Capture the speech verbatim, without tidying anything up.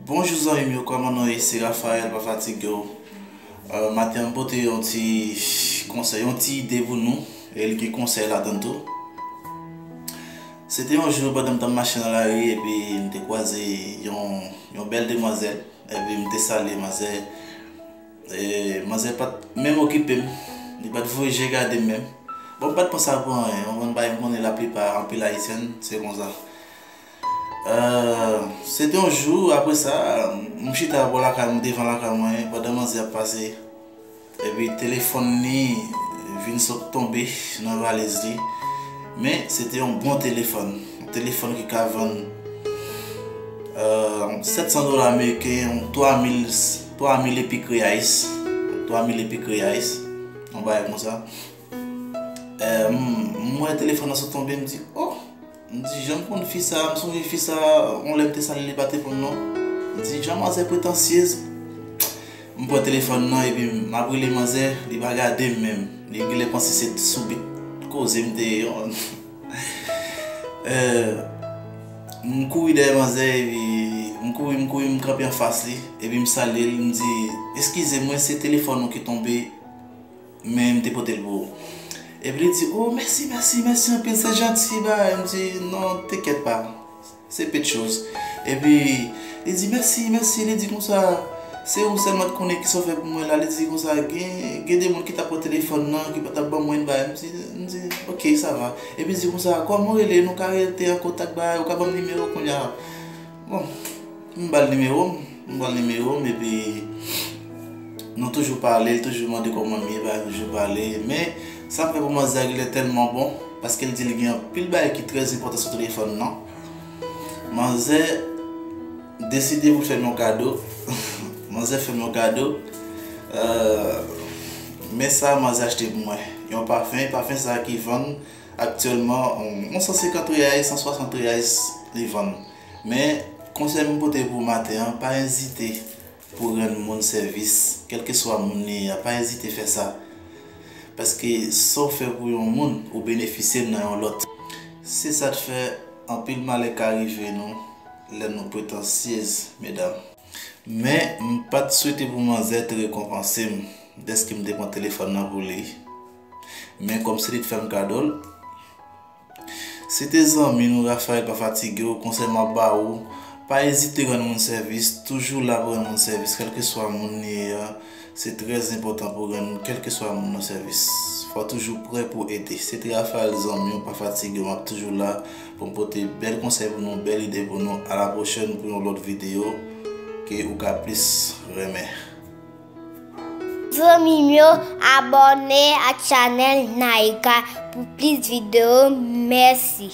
Bonjou zanmi m yo, kòman nou ye? Se Raphaël, pa fatige w. Euh, maten an, m pote yon ti konsèy, yon ti ide pou nou. E li gen konsèy ladan l tou. Se te yon jou, pandan m t ap mache nan lari, epi m te kwaze yon, yon bèl demwazèl. Epi m te salye manzè. E manzè pa t menm okipe m. Li pa t voye je gade m menm. Bon, m pa t pran sa pou anyen. Yon bann bagay m konnen laplipa, anpil Ayisyen, se konsa. Euh, se te yon jou, apre sa, m chita bò lakay mwen, devan lakay mwen, pandan manzè ap pase. Epi telefòn li vin sot tonbe nan valiz li. Men se te yon bon telefòn. Yon telefòn ki ka vann euh, sèt san dola ameriken, yon twa mil, twa mil epi kreyayis. Twa mil epi kreyayis. Yon bagay konsa. Euh, m, m wè telefòn nan sot tonbe, m di, oh! M di, jan m konn fi sa, m sonje fi sa, yon lè m te salye li pa te pran m non. M di, jan manzè pretansyez. M pran telefòn nan, epi m ap rele manzè, li pa gade m menm. Li genlè panse se sou bit koze m te ye. Euh, m kouri dèyè manzè, epi m kouri, m kouri, m kanpe anfas li, epi m salye l, m di, eskize mwen, se telefòn ou ki tonbe, men m te pote l pou ou. Epi li di, oh, mèsi, mèsi, mèsi anpil, se janti, bagay. M di, non, t'inquiète pas, se pe de choz. Epi li di, mèsi, mèsi, li di konsa, se ou sèlman k konnen kisa w fè pou mwen la. Li di konsa, gen, gen de moun ki t ap pran telefòn nan, ki pa t ap ban mwen, bagay. M di, m di, ok, sa va. Epi li di konsa, kòman w rele, nou ka rete an kontak, bagay, ou ka ban m nimewo kounye a. Bon, m ba l nimewo m, m ba l nimewo m, epi nou toujou pale, l toujou mande kòman m ye, bagay, toujou pale. Men, sa m fè pou manzè a genlè tèlman bon, paske l di l gen anpil bagay ki trè enpòtan sou telefòn nan. Manzè deside pou l fè m yon kado. Manzè fè m yon kado. Euh, men sa manzè achte pou mwen. Yon pafen, pafen sa ki vann aktyèlman, yon san senkant reyay, san swasant reyay li vann. Men, konsèy m pote pou w maten an, pa ezite pou rann moun sèvis, kèlkeswa moun li ye a, pa ezite fè sa. Paske sa w fè pou yon moun, ou benefisye l nan yon lòt. Se sa k fè anpil malè ka rive nou lè nou pretansyez, medam. Men, m pa t swete pou manzè te rekonpanse m dèske m te pran telefòn nan pou li. Men kòm se li t fè m kado l, se te zanmi nou, Raphaël pa fatige w, konsèy m ap ba ou, pa ezite rann moun sèvis, toujou la pou rann moun sèvis, kèlkeswa moun li ye a, se trè enpòtan pou rann kèlkeswa moun nan sèvis. Fò w toujou prè pou ede. Se te Raphaël zanmi w, pa fatige w, m ap toujou la pou m pote bèl konsèy pou nou, bèl ide pou nou. A la pwochèn pou yon lòt videyo ke ou ka plis renmen. Zanmi m yo, abòne ak chanèl Naïka pou plis videyo. Mèsi.